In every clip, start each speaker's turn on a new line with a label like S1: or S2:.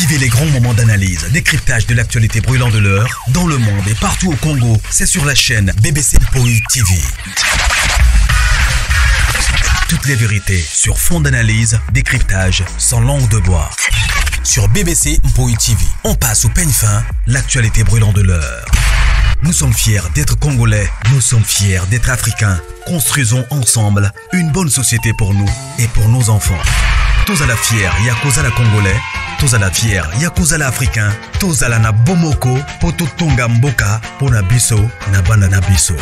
S1: Vivez les grands moments d'analyse, décryptage de l'actualité brûlante de l'heure, dans le monde et partout au Congo. C'est sur la chaîne BBC Mpoi TV. Toutes les vérités sur fond d'analyse, décryptage, sans langue de bois. Sur BBC Mpoi TV, on passe au peigne fin l'actualité brûlante de l'heure. Nous sommes fiers d'être Congolais, nous sommes fiers d'être Africains. Construisons ensemble une bonne société pour nous et pour nos enfants. Tous à la fière, Yakuza la Congolais, tous à la fière, Yakuza la Africain, tous à la na Bomoko, Poto Tonga Mboka, Pona Biso, na Banana Biso.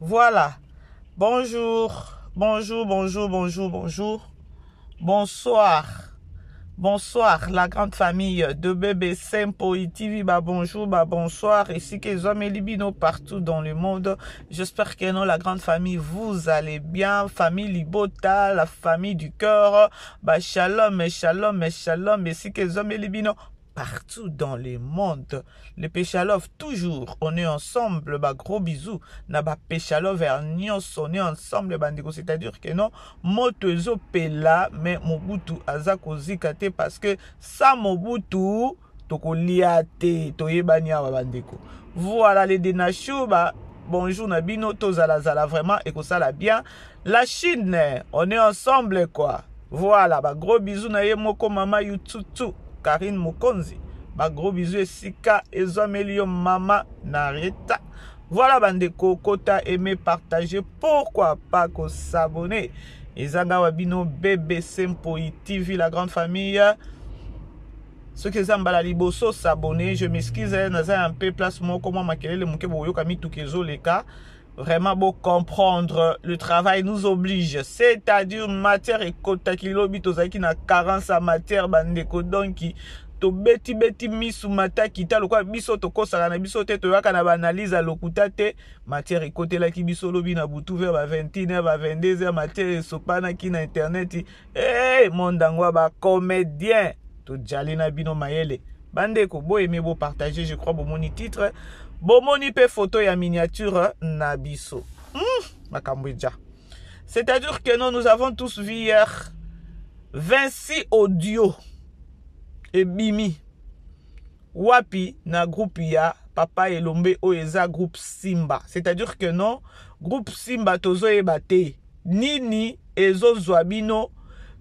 S2: Voilà. Bonjour, bonjour, bonjour, bonjour, bonjour. Bonsoir. Bonsoir, la grande famille de bébé Sempo TV. Bah, bonjour, bah, bonsoir. Ici, que hommes et libino partout dans le monde. J'espère que non, la grande famille, vous allez bien. Famille Libota, la famille du cœur. Bah, shalom, et shalom, et shalom. Ici, que hommes et libino partout dans le monde. Le Péchalov, toujours, on est ensemble, bah, gros bisous. Na ba Péchalov, nyonso, on est ensemble, bandeko. C'est-à-dire que non, moto ezopela, mais Mobutu aza kozika te parce que sans Mobutu, tokolia te, toyebani awa bandeko. Voilà les Denachou, bah, bonjour na bino, tozala zala vraiment, et que ça la bien. La Chine, on est ensemble, quoi. Voilà, bah, gros bisous na ye moko mama yututu. Karine Mokonzi, ba gros bisous esika ezwameli yo mama Nareta. Voilà bandeko, kota aimer, partager, pourquoi pas ko s'abonner. Ezanga wa bino BBC Mpoi TV, la grande famille. Ceux qui eza mbala liboso s'abonner, je m'excuse, naza un peu place moko mwa makelele moke boyoka mituka ezoleka. Vraiment beau comprendre, le travail nous oblige, c'est-à-dire matière ekotaki lobi tozalaki na carence ya matière bandeko, donc tobeti beti misu mataki ta lokola biso tokosaka na biso te, toyaka na ba analyse ya lokuta te. Matière ekotelaki biso lobi na butu vers ba 21h, ba 22h, matière esopanaki na internet. Hey, monde yango ya ba comédien, tojali na bino mayele bandeko, boyeme bopartage. Je crois bomoni titre, bomoni mpe photo ya miniature na biso. Makambo eja, c'est-à-dire que non, nous avons tous vu hier 26 audio ebimi wapi na groupe ya papa Elombe oyo eza groupe Simba. C'est-à-dire que non, groupe Simba, tozoyeba te nini ezozwa bino,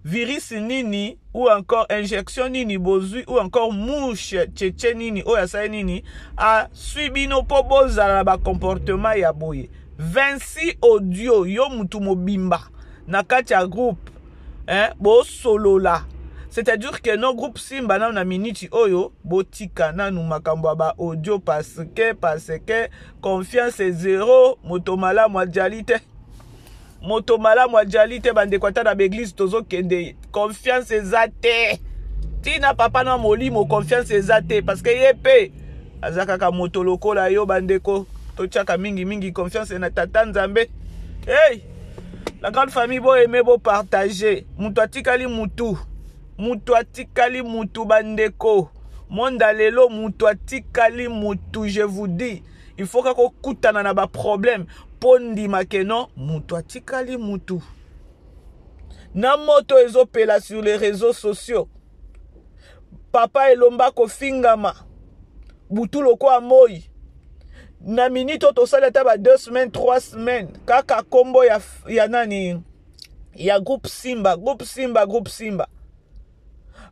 S2: virus nini ou encore injection nini bozwi ou encore mouche tchetche nini oyo asali nini aswi bino mpo bozala na bacomportement ya boye. 26 audio, yo mutu mobimba na kati ya groupe, hein, bosolola. C'est-à-dire que no groupe Simba nanu na miniti oyo botika nanu makambo ya ba audio parce que confiance est zéro. Moto malamu ajali te, moto malamu ajali te bandeko. Ata na baeglise tozokende, confiance eza te. Ntina papa na molimo, confiance eza te parce que ye mpe aza kaka moto lokola yo. Bandeko, totiaka mingimingi confiance na tata Nzambe. Hey, la grande famille, boaime, bopartage. Moto atikali mutu, mutu atikali mutu bandeko. Monda lelo, mutu atikali mutu. Je vous dis, il faut kaka okutana na baproblème mpo ndima ke non, mutu atikali mutu. Na moto ezopela sur les réseaux sociaux, papa Elomba kofingama butu lokola moi. Na minute oyo tosali ata ba 2 semaines, 3 semaines, kaka nkombo ya nani, ya groupe Simba, groupe Simba, groupe Simba.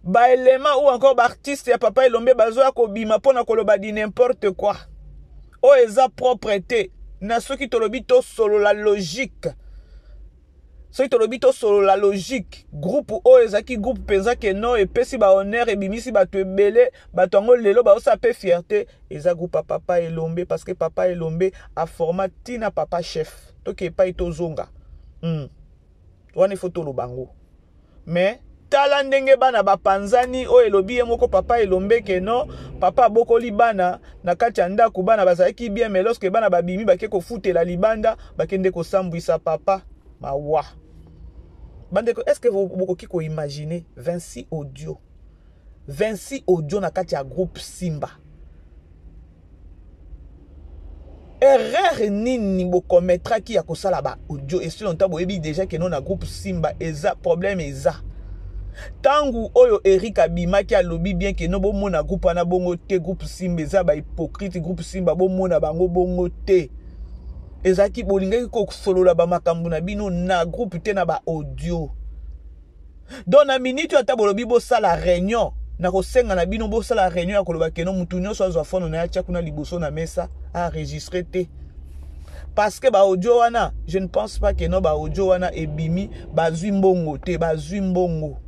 S2: Baelema ou encore baartiste ya papa Elombe bazoya kobima mpona koloba di n'importe quoi oyo eza propre te. Na soki tolobi tosolola logique, soki tolobi tosolola logique, groupe oyo ezalaki groupe mpenza ke non, epesi bahonneur, ebimisi bato ebele. Bato yango lelo baosala mpe fierté, eza groupe ya papa Elombe parce que papa Elombe aforma ntina papa chef. Toke epai tozonga. Wana ifo toloba yango. Mais tala ndenge bana bapanzani. Oyo elobi ye moko papa Elombe ke non, papa abokoli bana na kati ya ndako, bana bazalaki bien, mais lorsque bana babimi, bake kofutela libanda, bakende kosambwisa papa. Mawa bandeko, est ce que bokoki koimagine 26 audio, 26 audio na kati ya groupe Simba? Erreur nini bokometraki ya kosala ba audio esi longtemps? Boyebi déjà que non, na groupe Simba eza problème. Eza ntango oyo Erik abimaki, alobi bien que non, bomona groupe wana bongo te, groupe Simba eza bahypocrite, groupe Simba bomona bango bongo te. Ezalaki bolingaki kosolola bamakambo na bino na groupe te, na baaudio. Donc na minute oyo, ata bolobi bosala réunion, na kosenga na bino bosala réunion ya koloba que non, mutu nyonso azwa phone na ye, atia kuna liboso na mesa, aenregistre te, parce que baaudio wana, je ne pense pas que non, baaudio wana ebimi, bazwi mbongo te. Bazwi mbongo,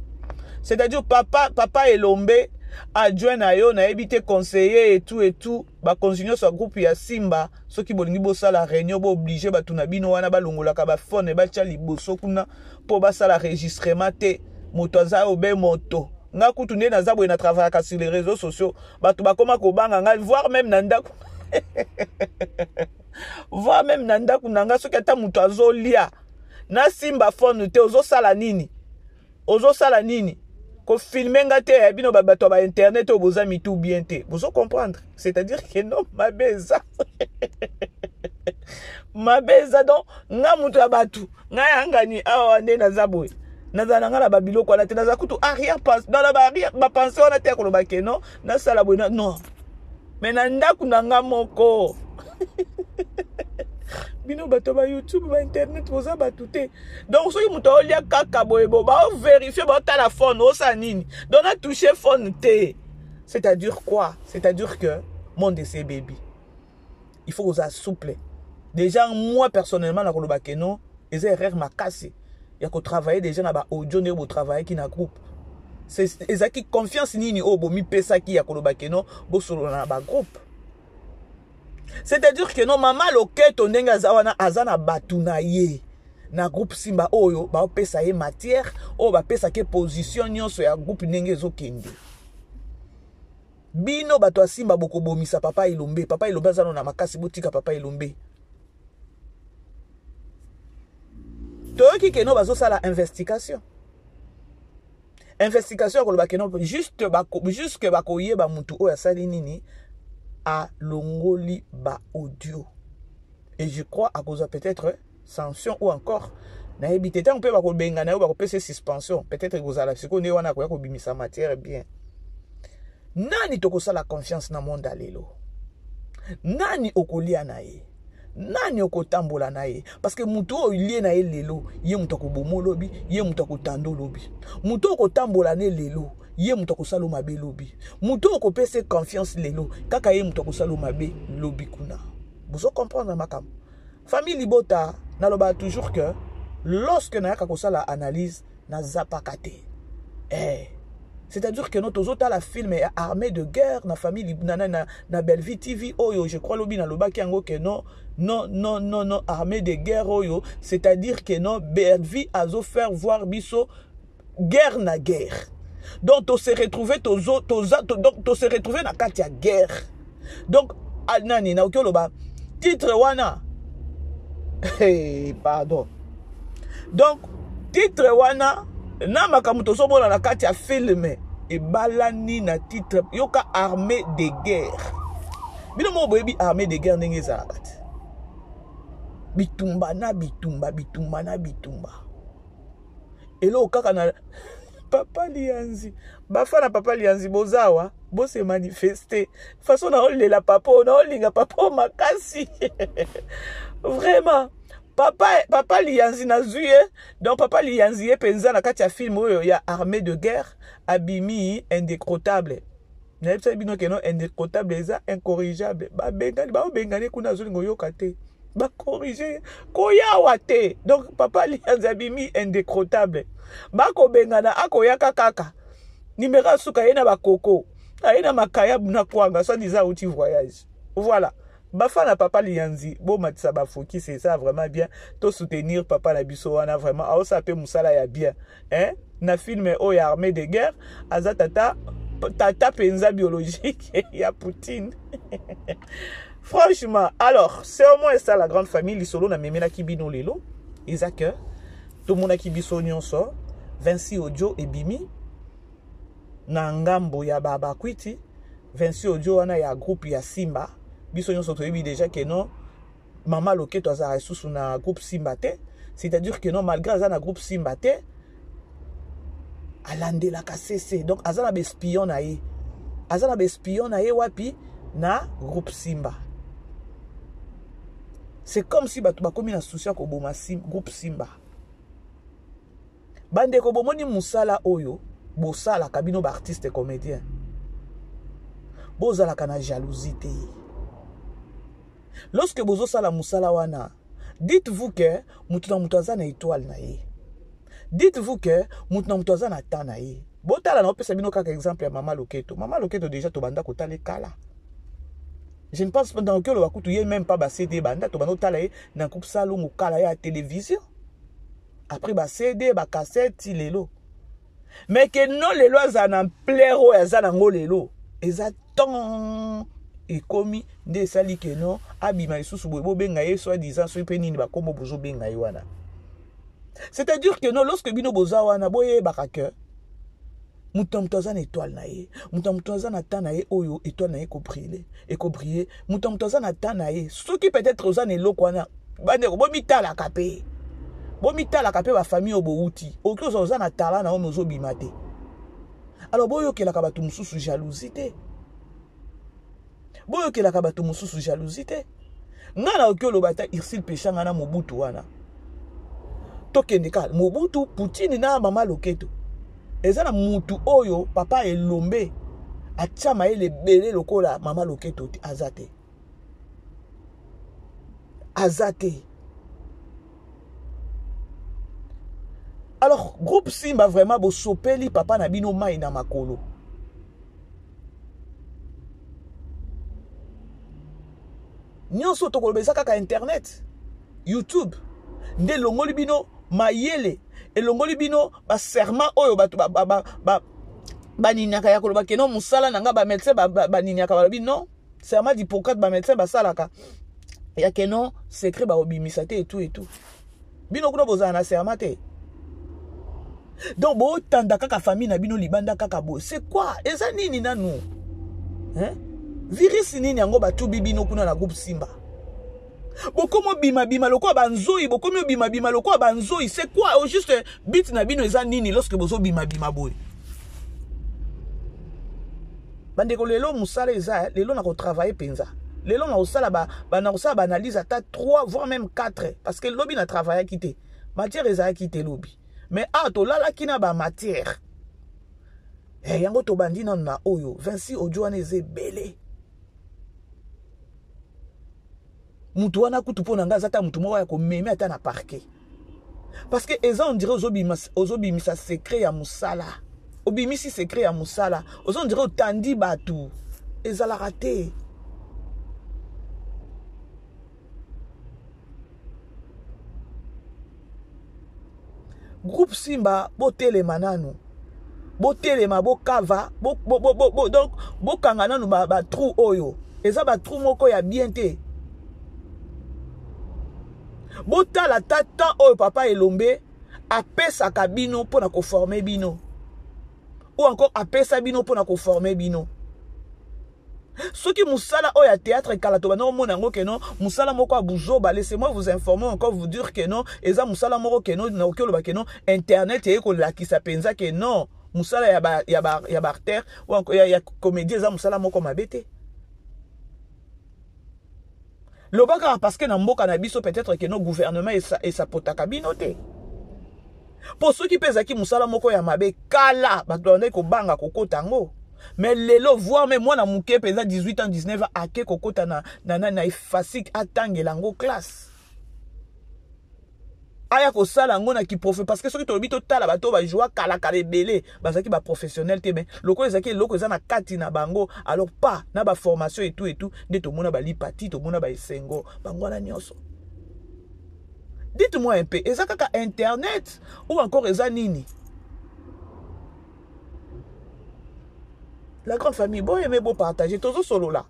S2: c'est-à-dire papa Elombe, adjoint na yo, nayebi te, conseiller et tout et tout, bakonzi nyonso ya groupe ya Simba, soki bolingi bosala réunion, booblige bato na bino wana balongolaka baphone, batya liboso kuna mpo basala enregistrement te. Moto aza obe moto. Nga kutu nde naza boye, na travaillaka sur les réseaux sociaux, bato bakóma kobanga ngai, voire même na ndako, voire même na ndako na nga, soki ata moto azolia, nasimba phone te. Ozosala nini? Ozosala nini? Kofilme nga te. Ya bino bato ya bainternet oyo, boza mitu bien te. Bozo comprendre? C'est-à-dire que non, mabe eza, mabe eza. Donc nga moto ya bato, ngai yangani awa nde naza boye, nazala na ngai na babiloko wana te. Naza kutu arrière na bapense wana te ya koloba que non, nasala boye, non. Mais na ndako na nga moko, bino bato ba YouTube, ba internet, boza bato te. Donc soki moto aolia kaka boye, bo baoverifie, baotala phone, osala nini? Donc natouche phone te. C'est-à-dire quoi? C'est-à-dire que monde ese baby, il faut kozala souple. Déjà moi personnellement, nakoloba que non, eza erreur makasi ya kotravailler déjà na baaudio ndenge botravaillaki na groupe. Ezalaki confiance nini oyo bomipesaki ya koloba que non, bosolola na bagroupe? C'est-à-dire que non, mama Loketo ndenge aza wana, aza na bato na ye na groupe Simba oyo baopesa ye matière, oyo bapesaki position nyonso ya groupe ndenge ezokende. Bino bato ya Simba bokobomisa papa Elombe. Papa Elombe aza no na makasi, botika papa Elombe. Toyoki que non, bazosala investigation, investigation ya koloba que non, juste bako, jusque bakoyeba mutu oyo asali nini, alongoli baaudio. Et je crois akozwa peut-être sanction ou encore nayebi te. Ntango mpe bakobengana yo, bakopesa suspension, peut-être ekozala sikoyo nde wana akoya kobimisa matière bien. Nani tokosala confiance na monde ya lelo? Nani okolia na ye? Nani okotambola na ye? Parce que motu oyo olie na ye lelo, ye moto akoboma olobi, ye moto akotanda olobi. Motu oyo okotambola ne lelo, ye moto akosala mabe lobi. Motu oyo okopesa confiance lelo, kaka ye moto akosala mabe lobi kuna. Bozo comprendre makambo? Famille libota, nalobaka toujours que lorsque nayaka kosala analyse, nazapaka te. C'est-à-dire que no, tozotala film ya armée de guerre na famille na Bellevue TV oyo. Je crois lobi nalobaki yango que non, non, non, non, non, armée de guerre oyo, c'est-à-dire que non, Bellevue azofaire voir biso guerre na guerre. Donc tose retrouve tozo toza to, donc tose retrouve na kati ya guerre. Donc nani nakoki oloba titre wana? Hey, pardon. Donc titre wana na makambo tozomona na kati ya film ebalani na titre. Yoka, armée de guerre. Bino moko boyebi armée de guerre ndenge ezalaka te. Bitumba na bitumba, bitumba na bitumba. Eloko kaka na papa Lianzi, bafa na papa Lianzi, bozawa bose manifeste façon naolela papa oyo, naolinga papa oyo makasi vraiment. Papa Lianzi nazwi ye. Donc papa Lianzi ye mpenza na kati ya film oyo ya armée de guerre abimi indécrottable. Nayebisaki bino que non, indécrottable eza incorrigeable. Babengani, baobengani kuna, azolinga oyoka te, bacorrige koyawa te. Donc papa Lianzi abimi indécrottable, bakobengana, akoyaka kaka nimero asuka ye na bakoko, aye na makayabu na kwanga, soit disant auti voyage. Voilà, bafana papa Lianzi, bomatisa bafokisi, eza vraiment bien. Tosoutenir papa na biso wana, vraiment aosala mpe mosala ya bien, hein? Na film oyo ya armée de guerre, aza tata, tata mpenza biologique ya Poutine, franchement. Alors c'est au moins ça, la grande famille. Lisolo namemelaki bino lelo eza que tomonaki biso nyonso 26 audio ebimi na ngambo ya babakwiti, 26 audio wana ya groupe ya Simba. Biso nyonso toyebi déjà que non. Mama Loketo azalaka lisusu na groupe Simba te. C'est-à-dire que non, malgré aza na groupe Simba te, alandelaka CC. Donc aza na baespion na ye, aza na baespion na ye wapi? Na groupe Simba. C'est comme si bato bakomi na souci ya koboma groupe Simba. Bandeko, bomoni mosala oyo bosalaka bino baartiste comédien, bozalaka na jalousie te. Lorsque bozosala mosala wana, dites-vous que moto na moto aza na étoile na ye. Dites-vous que moto na moto aza na temps na ye. Botala, na opesa bino kaka exemple ya Mama Loketo. Mama Loketo, déjà tobanda kotala ekala. Je ne pense pas dans oloba kutu ye même pas baCD. Banda tobanda otala ye na groupe Salongo kala ya télévision, après baCD, bacassette, ti lelo. Mais que non, lelo aza na ampleur oyo aza nango lelo, eza temps ekomi nde esali que non, abima lisusu boye, bobenga ye soi disant soki mpe nini, bakombo bozobenga ye wana. C'est-à-dire que non, lorsque bino boza wana, boyebaka que moto na moto aza na étoile na ye, moto na moto aza na temps na ye oyo étoile na ye ekobriller, ekobriller. Moto na moto aza na temps na ye. Soki peut-être oza na eloko wana, bandeko, bomitalaka mpe, bomitalaka mpe bafamille oyo bowuti. Okoki ozala oza na talent na yo, mais ozobima te. Alors boyokelaka bato mosusu jalousie te, boyokelaka bato mosusu jalousie te. Ngai nakoki oloba ata Ursile Peshanga na Mobutu wana, tokende kaka Mobutu, Poutine na Mama Loketo, eza na mutu oyo papa Elombe atia mayele ebele lokola Mama Loketo te, aza te, aza te. Alors groupe Simba, vraiment bosopeli papa na bino mai na makolo. Nyonso tokoloba eza kaka internet, YouTube nde elongoli bino mayele, elongoli bino baserment oyo bato baniniaka ya koloba que non, mosala na nga, bamédecin baniniaka, balobi non, serment d'Hippocrate bamédecin basalaka ya que non, secret bakobimisa te etu etu. Bino kuna bozala na serment te, donc botanda kaka famille na bino libanda kaka boye. C'est quoi? Eza nini nanu, hein? Virus nini yango batubi bino kuna na groupe Simba? Bokomi obimabima lokola banzoi, bokomi obimabima lokola banzoi. C'est quoi au juste? But na bino eza nini lorsque bozobimabima boye? Bandeko, lelo mosala eza, lelo na kotravailler mpenza. Lelo na kosala na kosala baanalyse ata 3 voire même 4, parce que lobi na travaillaki te, matière ezalaki te lobi. Mais awa tolalaki na bamatière yango. Tobandi nano na oyo 26 audio wana, eza ebele. Mutu wana kutu, mpo na ngai, aza ata mutu moko ya komeme ata na parquet, parce que eza on dirait ozobimisa secret ya mosala, obimisi secret ya mosala, oza on dirait otandi bato, ezalaka te. Groupe Simba, botelema nanu, botelema, bokava bo, bo, bo, bo, bo, donc bokanga nanu batrou ba oyo eza batrou moko ya bien te. Botala ta temps oyo papa Elombe apesaka bino mpona koformer bino, ou encore apesa bino mpona koformer bino. Soki mosala oyo ya théâtre kala, tobanda komona yango que non, mosala moko ya buzoba. Laissez-moi vous informer, encore vous dire que non, eza mosala moko que non, nakoki oloba que non, internet eye kolakisa mpenza que non, mosala ya baacteur ya ba, ya ba ya comédie eza mosala moko mabe te. Loba kaka parce que na mboka na biso, peut-être que non, gouvernement esapotaka bino te. Mpo soki mpe ezalaki mosala moko ya mabe, kala bato bandaki kobanga kokota yango. Mais lelo, voire même mwana moke mpenza, 18 ans, 19 ans, ake kokota na IFASIC, atangela yango classe, aya kosala yango na kiprofe. Parce que soki tolobi totala bato oyo bajouer kalakala, ebele bazalaki baprofessionnel te, mais lokola ezalaki eloko eza na kati na bango, alors pas na baformation etu etu nde tomona balipati, tomona baesengo bango wana nyonso. Dites-moi un peu, eza kaka internet ou encore eza nini? La grande famille, boyeme, bopartage, tozosolola.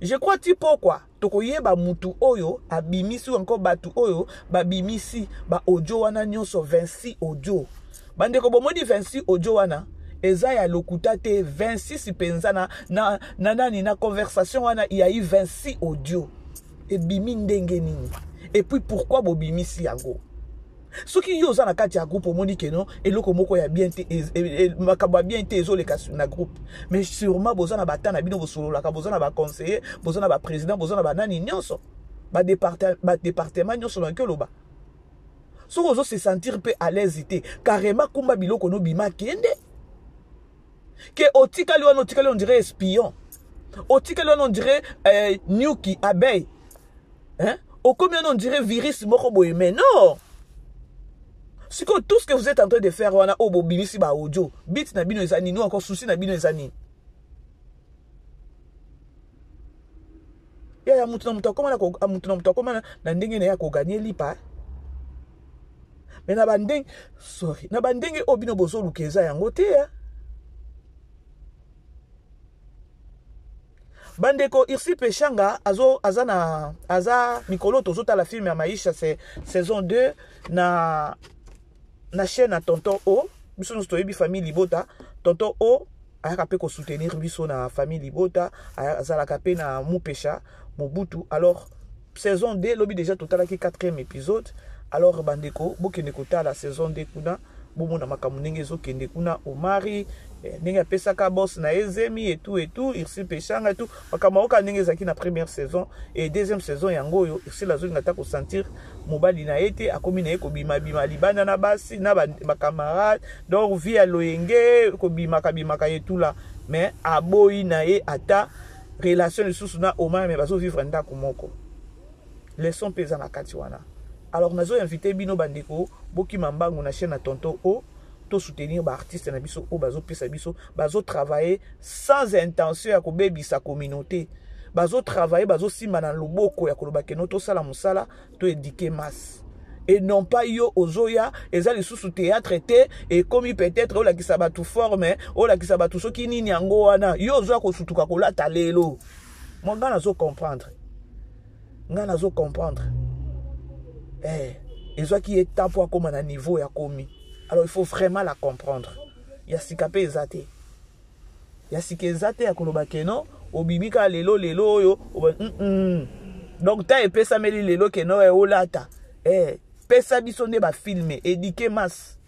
S2: Je crois ti pokwa tokoyeba mutu oyo abimisi, encore bato oyo babimisi baaudio wana nyonso, 26 audio. Bandeko, bomoni 26 audio wana eza ya lokuta te, 26 mpenza na nani na conversation wana, ya 26 audio. Ebimi ndenge nini? Et puis pourquoi bobimisi yango? Soki yo oza na kati ya groupe, omoni ke non, eloko moko ya bien te, makambo ya bien te ezoleka na groupe, mais sûrement boza na bata na bino bosololaka, boza na baconseiller, boza na baprésident, boza na banani nyonso, badépartement nyonso. Nakoki oloba, soki ozo se sentir mpe à l'aise te, carrément kumba biloko nobima, kende. Ke otikali wana, otikali on dirait espion, otikali wana on dirait nyuki, abeille, hein? Okomi wana on dirait virus moko boye. Mais non, sikoyo tout ce que vous êtes en train de faire wana, oyo bobimisi baaudio, but na bino eza nini? Encore souci na bino eza nini? Yaya, mutu na mutu akoma na mutu na mutu akoma na ndenge na ye akogagner lipa. Mais na bandenge, sorry, na bandenge oyo bino bozoluka, eza yango te, eh? Bandeko, Irsi Peshanga azo, aza na aza mikolo tozotala film ya Maisha, c'est saison 2 na chaîne ya Tonton O. Biso nyonso toyebi famille libota. Tonton O ayaka mpe kosoutenir biso na famille libota, azalaka mpe na Mupesha Mobutu. Alors saison 2, lobi déjà totalaki 4e épisode. Alors bandeko, bokende kotala saison 2 kuna, bomona makambo ndenge ezokende kuna. Omari ndenge apesaka boss na ye zemi etu etu, Irsi Peshanga etu, makambo aoka ndenge ezalaki na première saison et deuxième saison. Yango oyo Ursile azolinga ata kosentir mobali na ye te, akomi na ye kobimabima libanda na basi na bacamarade, donc vie ya loyenge, kobimaka bimaka etula. Mais aboyi na ye ata relation lisusu na Omar, mais bazovivre ndako moko. Leçon mpe eza na kati wana. Alors nazoinvite bino bandeko, bokima mbangu na chaîne ya Tonton O, tosoutenir baartiste na biso oyo bazopesa biso, bazotravaille sans intention ya kobebisa communauté, bazotravaille, bazosimba na loboko ya koloba keno tosala mosala, toéduquer masse, et non pas yo ozoya. Eza lisusu théâtre te, ekomi peut-être olakisa bato forme, olakisa bato soki nini. Yango wana yo ozoya kosutuka kolata lelo. Moi, ngai nazo comprendre, ngai nazo comprendre. Ezwaki ye temps mpo akóma na niveau ya komi. Alors il faut vraiment la comprendre. Ya sika mpe eza te, ya sika eza te ya koloba keno obimi kaka lelo lelo oyo. Donc ta epesameli lelo keno olata, pesa biso nde bafilm, éduquer masse,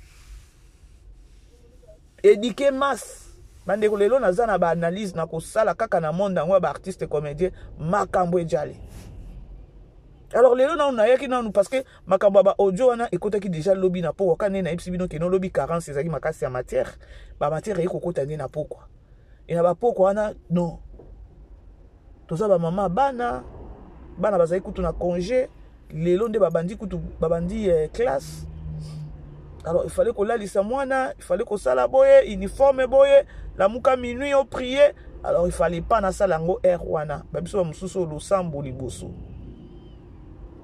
S2: éduquer masse. Bandeko, lelo naza na baanalyse na kosala kaka na monde yango ya baartiste comédien, makambo ejali. Alors lelo nanu nayaki nanu parce que makambo ya baaudio wana ekotaki déjà lobi na pokwa. Kaka nde nayebisi bino keno lobi carence ezalaki makasi ya matière, bamatière eye kokota nde na pokwa. E na bapokwa wana, non, toza bamama bana, bana bazali kutu na congé, lelo nde babandi kutu, babandi classe. Alors il fallait kolalisa mwana, il fallait kosala boye, uniforme boye, lamuka minuit, oprier. Alors il fallait pas nasala yango heure wana. Babiso bamosusu oyo losambo liboso,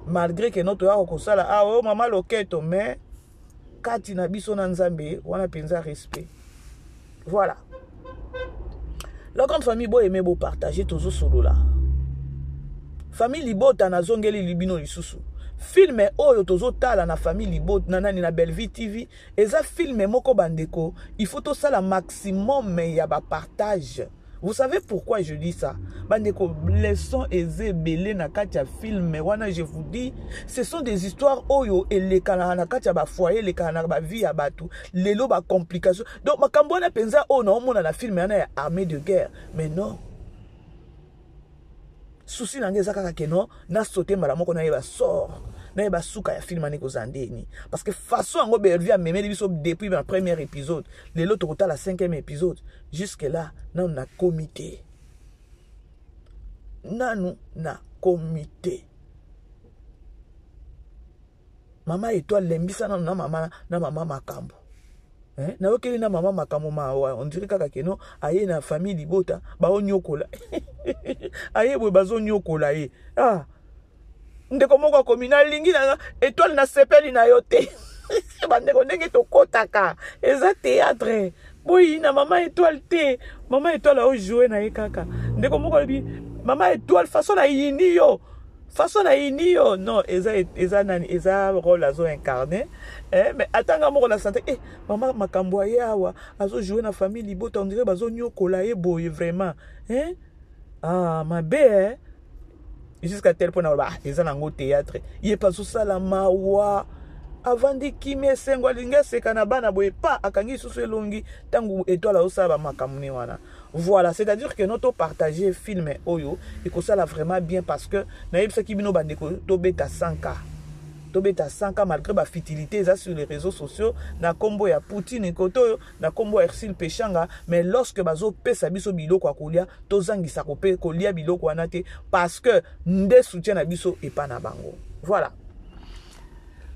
S2: malgré ke no toyaka kosala awa oyo mama loketo, mais kati na biso na Nzambe wana mpenza respect. Voilà la grande famille, boyeme, bopartage, tozosolola famille libota. Nazongeli bino lisusu film oyo tozotala na famille libota, na nani, na Bellevue TV. Eza film moko, bandeko, il faut tosala maximum ya bapartage. Vous savez pourquoi je dis ça, bandeko? Leçon eza ebele na kati ya film wana. Je vous dis, ce sont des histoires oyo elekanaka na kati ya bafoyer, elekaka na bavie ya bato lelo, bacomplication. Donc makambo wana mpenza oyo naomona na film wana ya armée de guerre. Mais non, souci na ngai eza kaka keno nasote mbala moko, nayeba sort, nayeba suka ya film wana ekozala ndeni, parce que façon yango Bellevue amemeli biso depuis na premier épisode, lelo tokotala cinquième épisode, jusque là nanu nakomi te, nanu nakomi te. Mama Étoile, lembisa nanu na mama makambo, eh? Nayokeli na mama makambo mawa, on dirait kaka keno aye na famille libota, baonyokola aye boye, bazonyokola ye. Ah, ndeko moko akomi: "Nalingi na Étoile, nasepeli na yo te." Bandeko, ndenge tokɔtaka eza théâtre, boyina mama Étoile te. Mama Étoile aojoue na ye kaka. Ndeko moko alobi: "Mama Étoile, façon nayini yo, façon nayini yo." Non, eza nani, eza rôle azo incarne, mais atanga moko na sante, mama makambo aye awa azojoue na famille libota, on dirait bazonyokola ye boye vraiment, eh? Ah, mabe, eh? Jusqu'à tel point naloba, ah, eza nango théâtre. Ye mpe azosala mawa, avandi kimia, esengo, alingi aseka na bana boye, pa akangi lisusu elongi ntango Etoile azosala bamakambo ne wana. Voilà, c'est-à-dire que no topartage film oyo ekosala vraiment bien, parce que nayebisaki bino, bandeko, tobeta 100K, tobeta 100K malgré bafutilité eza sur les réseaux sociaux na nkombo ya Poutine kote oyo, na nkombo ya Ursule Peshanga. Mais lorsque bazopesa biso biloko ya kolia, tozangisa kolia biloko wana te, parce que nde soutien na biso epa na bango. Voilà,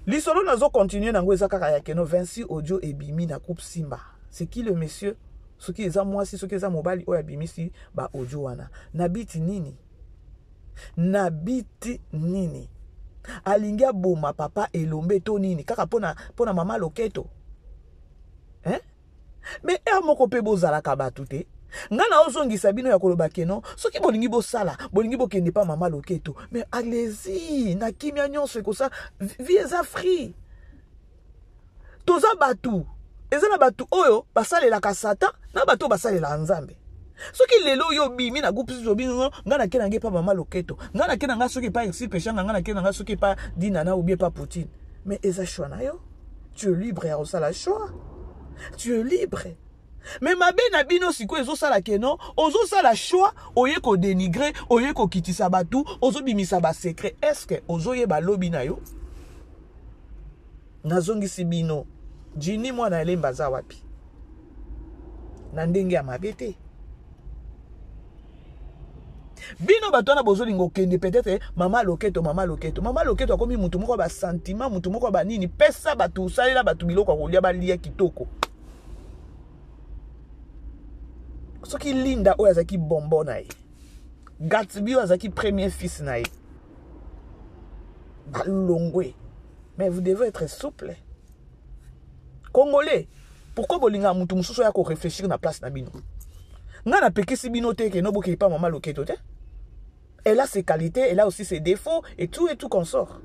S2: lisolo nazocontinue nango eza kaka ya keno 26 audio ebimi na groupe Simba. C'est qui le monsieur? Soki eza mwasi, soki eza mobali oyo abimisi baaudio wana, na biti nini? Na biti nini? Alingi aboma papa Elombe to nini? Kaka mpona mama Loketo, hein? Mais heure moko mpe bozalaka bato te. Ngai naozongisa bino ya koloba keno soki bolingi bosala, bolingi bokende pa mama Loketo, mais allez-y na kimia nyonso, ekosala vie eza free. Toza bato, eza na bato oyo basalelaka Satan na bato oyo basalelaka Nzambe. Soki lelo oyo obimi na groupe susu, obimi, ngai nake na ngai epa mama Loketo, ngai nake na ngai soki epa Ursule Peshanga, ngai nake na ngai soki epa Dinana ou bien epa Poutine, mais eza choix na yo, tu es libre ya kosala choix, tu es libre. Mais mabe na bino sikoyo ezosala keno ozosala choix, oye kodénigrer, oye kokitisa bato, ozobimisa basecret. Est ce que ozoyeba lobi na yo? Nazongisi bino, Jini mwana Elemba aza wapi? Na ndenge ya mabe te, bino bato wana bozolinga okende peut-être mama Loketo, mama Loketo, mama Loketo akomi mutu moko ya basentiment, mutu moko ya banini. Pesa bato, osalela bato biloko ya kolia, balia kitoko. Soki Linda oyo azalaki bonbon na ye, Gatsby oyo azalaki premier fils na ye, balongwe. Mais vous devez être souple, Congolais. Pourquoi bolingaka mutu mosusu oya koréfléchir na place na bino? Ngai napekisi bino te ke no bokei pa mama Loketo te. Elle a ses qualités, elle a aussi ses défauts et tout et tout consort.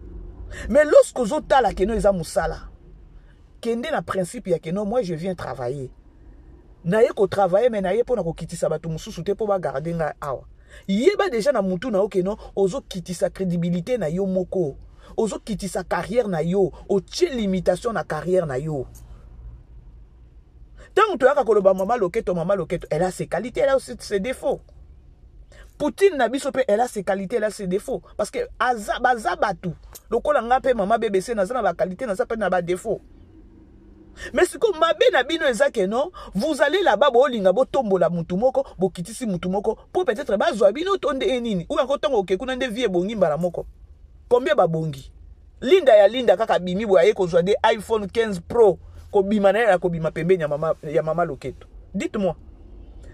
S2: Mais lorsque ozotala keno eza mosala, kende na principe ya keno moi je viens travailler, naye kotravailler, mais naye mpona kokitisa bato mosusu te mpo bagarde ngai awa. Yeba déjà na mutu na yo keno ozokitisa crédibilité na yo moko, ozokitisa carrière na yo, otie limitation na carrière na yo. Ntango toyaka koloba mama Loketo, mama Loketo, elle a ses qualités, elle a aussi ses défauts. Poutine na biso mpe, elle a ses qualités, elle a ses défauts, parce que aza, baza bato lokola nga mpe mama BBC, naza na baqualité, naza mpe na badéfaut. Mais sikoyo mabe na bino eza ke non, vous allez là-bas, bolinga botombola mutu moko, bokitisi mutu moko mpo peut-être bazwa bino to nde nini ou yango. Ntongo oke kuna nde vie ebongi mbala moko. Combien babongi? Linda ya Linda kaka bimi boye, aye kozwa nde iPhone 15 Pro, kobima na ye ya kobima pembeni ya mama Loketo. Dites-moi,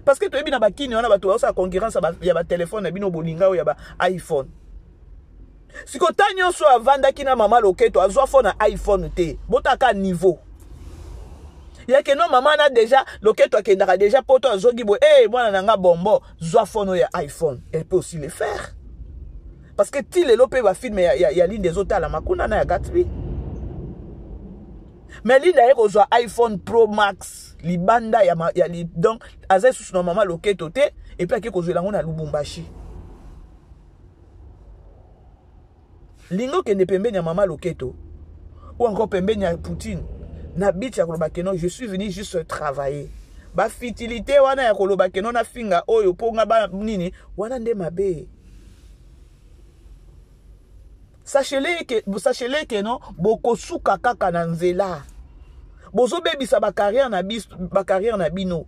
S2: parce que toyebi na bakini wana bato baosala concurrence ya batelefone na bino, bolinga oyo ya ba iPhone. Sikoyo ta nyonso avandaki na mama Loketo, azwa phone na iPhone te. Botaka niveau yake no mama na déjà Loketo akendaka déjà poto, azongi boye, hey, mwana na nga bombo, zwa phone oyo ya iPhone. Elle peut aussi le faire, parce que ti lelo mpe bafilme ya Linda ezotalama kuna na ya Gatsby. Mais Linda aye kozwa iPhone Pro Max libanda ya donc aza lisusu na mama Loketo te, et puis ake kozwela yango na Lubumbashi. Lingi okende pembeni ya mama Loketo ou encore pembeni ya Poutine na biti ya koloba keno je suis venu juste travailler. Bafutilité wana ya koloba keno nafinga oyo mpo nga ba nini wana nde mabe. Sachez-le ke non, bokosuka kaka na nzela, bozobebisa bacarrière na biso, bacarrière na bino.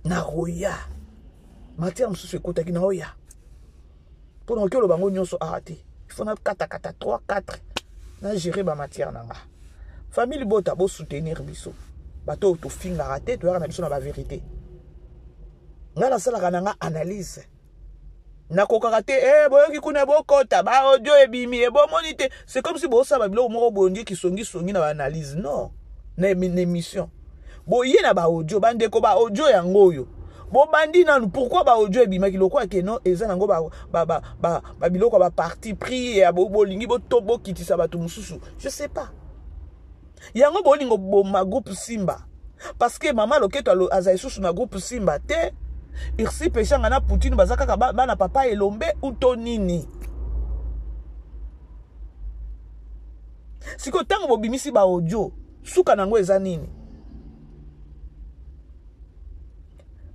S2: Na roya matière mosusu ekotaki na oya mpona oki oloba yango nyonso awa te. Il faut nakatakata 3 4 na gérer bamatière na nga. Famille libota, bosoutenir biso bato oyo tofingaka te, toyaka na biso na bavérité. Ngai nasalaka na nga analyse, nakokaka te. E boyoki kuna, bokota baaudio ebimi, ebomoni te. C'est comme si bosala babiloko moko boye, kisongisongi na baanalyse, non, na émission boye na baaudio. Bandeko, baaudio yango oyo bobandi nanu. Pourquoi baaudio ebimaki lokola keno eza nango babiloko ya baparti pris ya bolingi bokitisa bato mosusu? Je sais pas. Yango bolingo boma groupe Simba, parce que mama Loketo aza lisusu na groupe Simba te. Irsi Peshanga na Poutine baza kaka bana papa Elombe ou to nini? Sikoyo ntango bobimisi ba audio, suka nango eza nini?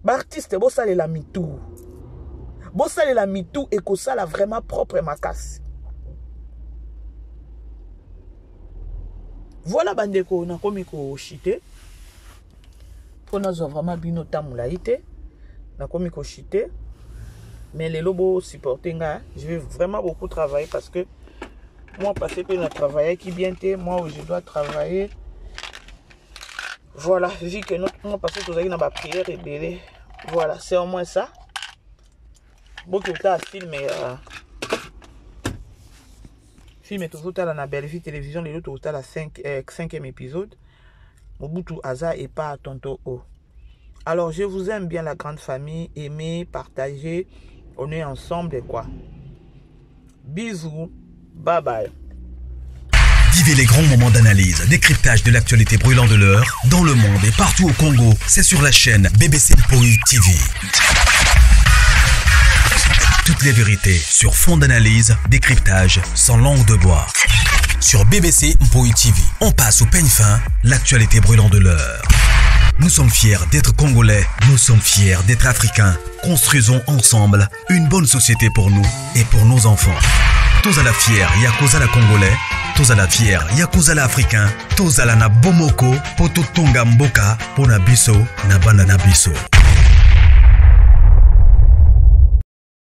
S2: Ba artiste bosalela mitu. Bosalela mitu ekosala vraiment propre makasi. Voilà bandeko nakomi koshite mpo nazwa vraiment bino temps molai te nakomi koshite mais lelo bo supporter nga je vais vraiment beaucoup travailler parce que moi passé mpe na travaillaki bien te moi je dois travailler. Voilà, vu que notre mois passé tozalaki na ba prière ebele. Voilà, c'est au moins ça. Bokota film ya film tozotala na Bellevue Télévision lelo tozotala 5 5e épisode. Mobutu aza epa tonto O. Alors je vous aime bien la grande famille, aimez, partagez, on est ensemble quoi. Bisous, bye bye.
S1: Vivez les grands moments d'analyse, décryptage de l'actualité brûlante de l'heure, dans le monde et partout au Congo. C'est sur la chaîne BBC Mpoi TV. Toutes les vérités sur fond d'analyse, décryptage, sans langue de bois. Sur BBC Mpoi TV, on passe au peigne fin l'actualité brûlante de l'heure. Nous sommes fiers d'être Congolais, nous sommes fiers d'être Africains. Construisons ensemble une bonne société pour nous et pour nos enfants. Tozala fier ya kozala Congolais, tozala fier ya kozala Africain, tozala na bomoko po totonga mboka pona biso na bana na biso.